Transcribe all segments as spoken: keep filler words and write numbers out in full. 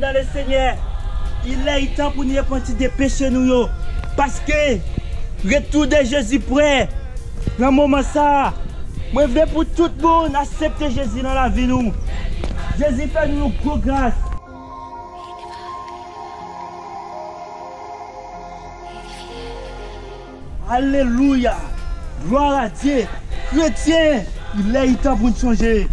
Dans le Seigneur, il est temps pou nou repanti de peche nou yo. Paske retou de Jezi prè. Nan moman sa a, mwen vle pou tout moun aksepte Jezi nan lavi nou. Jezi fè nou yon gwo gras. Alelouya! Glwa a Dye! Kretyen, il est temps pou n chanje!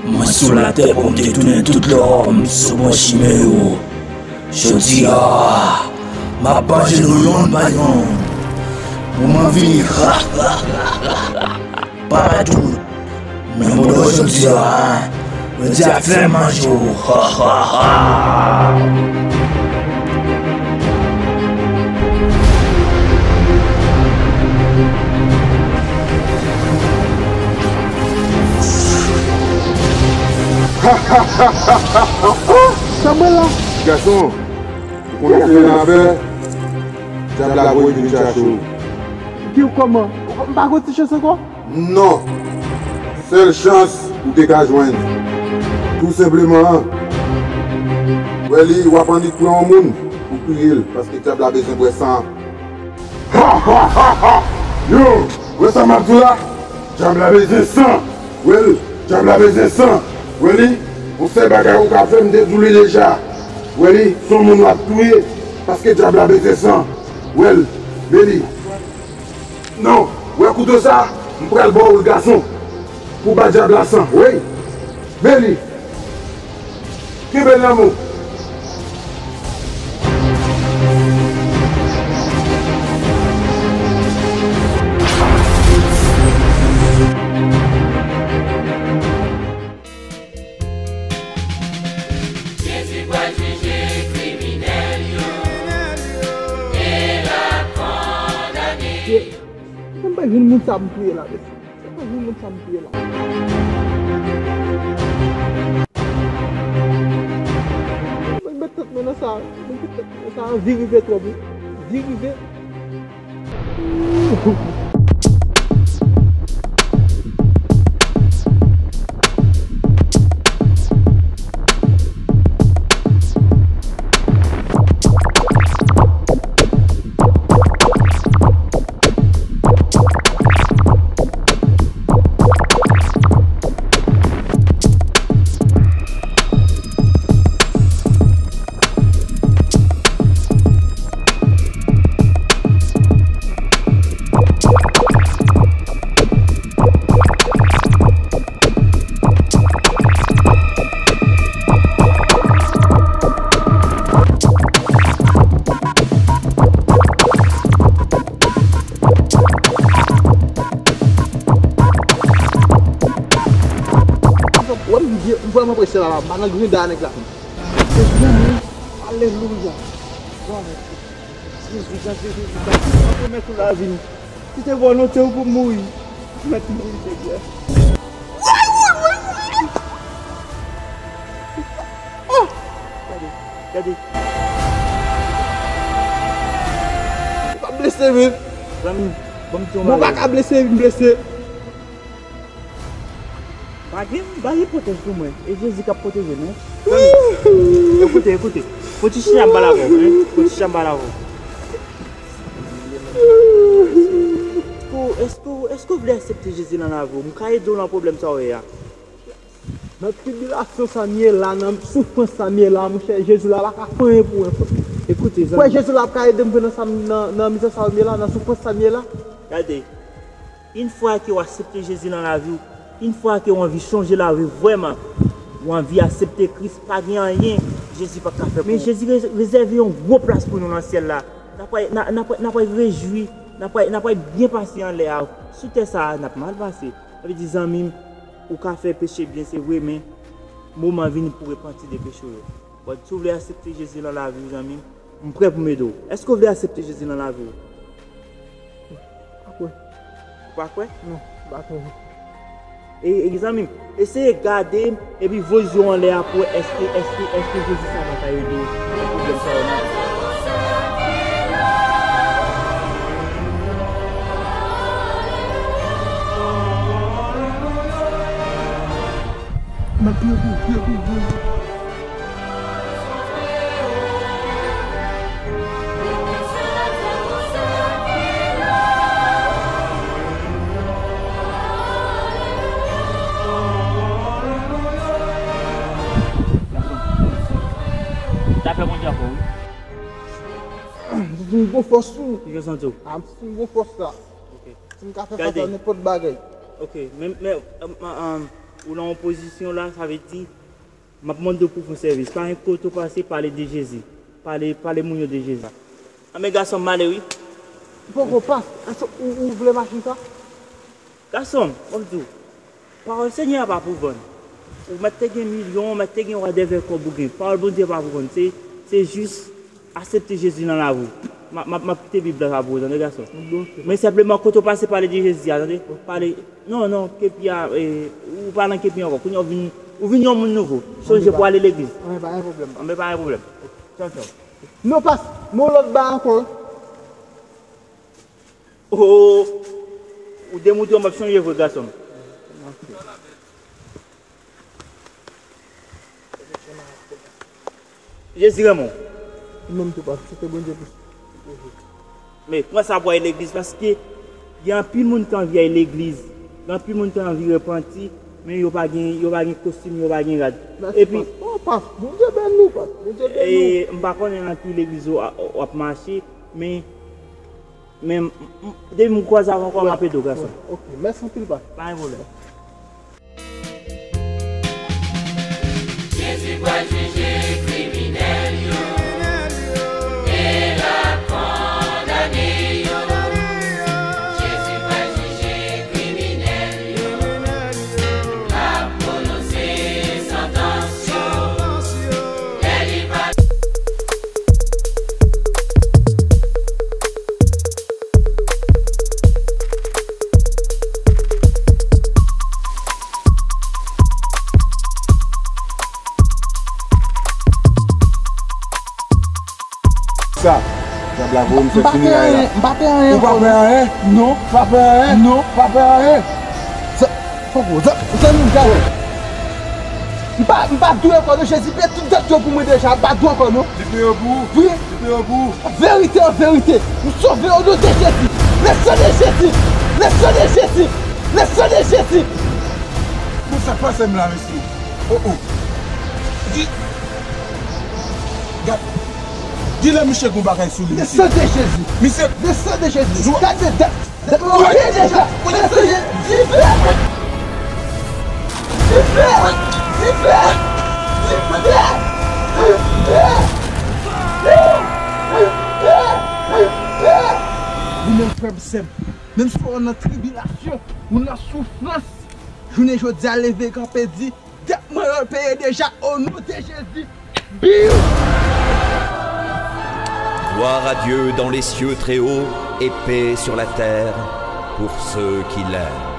Mwen sou latè pou m detounen tout lòm sou bon chimen yo. Jodi a, m ap vanje nou yonn pa yonn. Moman vini. Paradout. Men mwen jodi a, jodi a fè manje w. Ha, ha, ha. Sa mwen la. Gason, ou konnen se yon afè, dyab la voye vin chache w. Di w kòman? M pa gon ti chans ankò? Non. Sèl chans ou te ka jwenn, tou senpleman, wè li, w ap annik pran yon moun pou touye l, paske dyab la bezwen bwè san. Ha, ha, ha, ha! Yo, wè sa m ap di w la? Dyab la bezwen san. Wè l, dyab la bezwen san. Wè li, yon sèl bagay ou ka fè, m te di w li deja. Wè li, se yon moun w ap touye, paske dyab la bezwen san. Wè l, men li. Non, wè kouto sa, m pral ba w l, gason, pou ba dyab la san, wi. Men li. Kenbe l nan men w. Jezi pral jije kriminèl yo e l ap kondane. Ye, se pa jwenn moun sa m touye la, mesye. Se pa jwenn moun sa m touye la. Mwen met tèt mwen nan sa, mwen met tèt mwen nan sa, anvi rive twòp wi. Anvi rive. Wè m vye, m vrèman prese la, m pa nan grenn da nèg la. Alelouya. Glwa a Dye. Jezi, Jezi, Jezi, Jezi, remèt ou lavi m. Si se volonte w pou m mouri, mèt mouri, Senyè. Woy, woy, woy, woy! Oh! Gade, gade. Ou pa blese vre. Zanmi, ban m di yon bagay. Ou pa ka blese, m blese. Pa gen, pa gen pwotèj pou mwen. E Jezi k ap pwoteje m, wi. Zanmi, ekoute, ekoute. Fò ti chita m pale avè w, hein. Fò ti chita m pale avè w. Èske w, èske w, èske w vle aksepte Jezi nan lavi w? M ka ede w nan pwoblèm sa w ye a. Nan tribilasyon sa m ye la, nan soufrans sa m ye la, monchè, Jezi la pa ka fè anyen pou mwen, frè. Ekoute. Kwè Jezi la ap ka ede m nan sa m, nan, nan mizè sa m ye la, nan soufrans sa m ye la. Gade, yon fwa ke w aksepte Jezi nan lavi w, yon fwa ke w anvi chanje lavi w vrèman, w anvi aksepte Kris, pa gen anyen Jezi pa ka fè pou ou. Men Jezi re-, rezève yon gwo plas pou nou nan syèl la. N ap pral, n a, n ap pral, n ap pral rejwi, n ap pral, n ap pral byen pase anlè a. Sou tè sa a, n ap mal pase. Sa vle di, zanmi m, ou ka fè peche byen, se vre, men moman vini pou repanti de peche w yo. Bon, si w vle aksepte Jezi nan lavi w, zanmi m, m prè pou m ede w. Èske w vle aksepte Jezi nan lavi w? Pa kwè. Ou pa kwè? Non, m pa kwè. E, e, zanmi m, eseye gade m, epi voye zye w anlè a pou wè èske, èske, èske Jezi sa va ka ede w nan pwoblèm sa yo, non? Mèt, priye pou, priye pou, priye pou. Dapre Bondye avè w, wi. M santi m gon fòs tou. Kijan w santi w? A, m santi m gon fòs la. Ok. Si m ka fè fas a nenpòt bagay. Ok, men, men, um, um, um, ou nan yon pozisyon la, sa vle di, m ap mande w pou fè yon sèvis. Pa gen kote w pase, pale de Jezi. Pale, pale moun yo de Jezi. Anben gason m ale wi. Poko pas, èske ou, ou vle machin sa? Gason m, m ap di w, pawòl Senyè a pa pou vann. Ou mèt te gen milyon, ou mèt te gen whatever kòb ou gen. Pawòl Bondye pa pou vann. Se, se jis aksepte Jezi nan lavi w. M ap, m ap, m ap kite Bib la sa pou ou, tande gason. Bon, ok. Men senpleman, kote w pase, pale de Jezi a, tande. Pale, non, non, kepi a, eh, ou pa nan kepi ankò. Kounye a, ou vin, ou vin yon moun nouvo. Sonje pou ale legliz. Anben, pa gen pwoblèm. Anben, pa gen pwoblèm. Tchaw, tchaw. Non, pas, m on lòt ba ankò. Oh, ou demoutre w, m ap sonje vre, gason m. Jezi renmen w. Ou menm tou, pas, se te Bondye plis. Men, pran sa pou al legliz, paske gen anpil moun ki anvi al legliz. Gen anpil moun ki anvi repanti, men yo pa gen, yo pa gen kostim, yo pa gen rad. Epi, pas, oh, pas, Bondye beni nou, pas. Bondye beni nou. E, m pa konnen nan ki legliz w a, w ap mache, men Men, m, m, depi m kwaze avè w ankò, m ap ede w, gason. Ok, mèsi anpil, pa. Pa gen pwoblèm. Jezi pral jije kriminèl yo e l ap kondane yo. Jezi pral jije kriminèl yo, l ap pwononse santans yo. Lè li va Sa, dyab la voye m fè fini ray la. M pa pè anyen, m pa pè anyen. Ou pa pè anyen? Non. Pa pè anyen? Non. Pa pè anyen? Sa, Fòk ou, zan-, zanmi m, gade. M pa, m pa dwe ankò non, Jezi peye tout dèt yo pou mwen deja, m pa dwe ankò non. Li peye pou ou? Wi. Li peye pou ou? Verite, an verite, m sove o non de Jezi. Le sang de Jésus. Le sang de Jésus. Le sang de Jésus. Bon, sa k pase m la, mesye? Oh, oh. Di, gad, di lè misye gon bagay sou li, mesye. Le sang de Jésus. Misye. Le sang de Jésus. Gade dèt. Dèt mwen peye deja. Difè! Difè! Difè! Difè! Li menm frè m, sè m, menm si w nan tribilasyon, ou nan soufrans, jounen jodi a leve kanpe di, dèt mwen yo peye deja, o non de Jezi. Biw! Gloire à Dieu dans les cieux très hauts et paix sur la terre pour ceux qui l'aiment.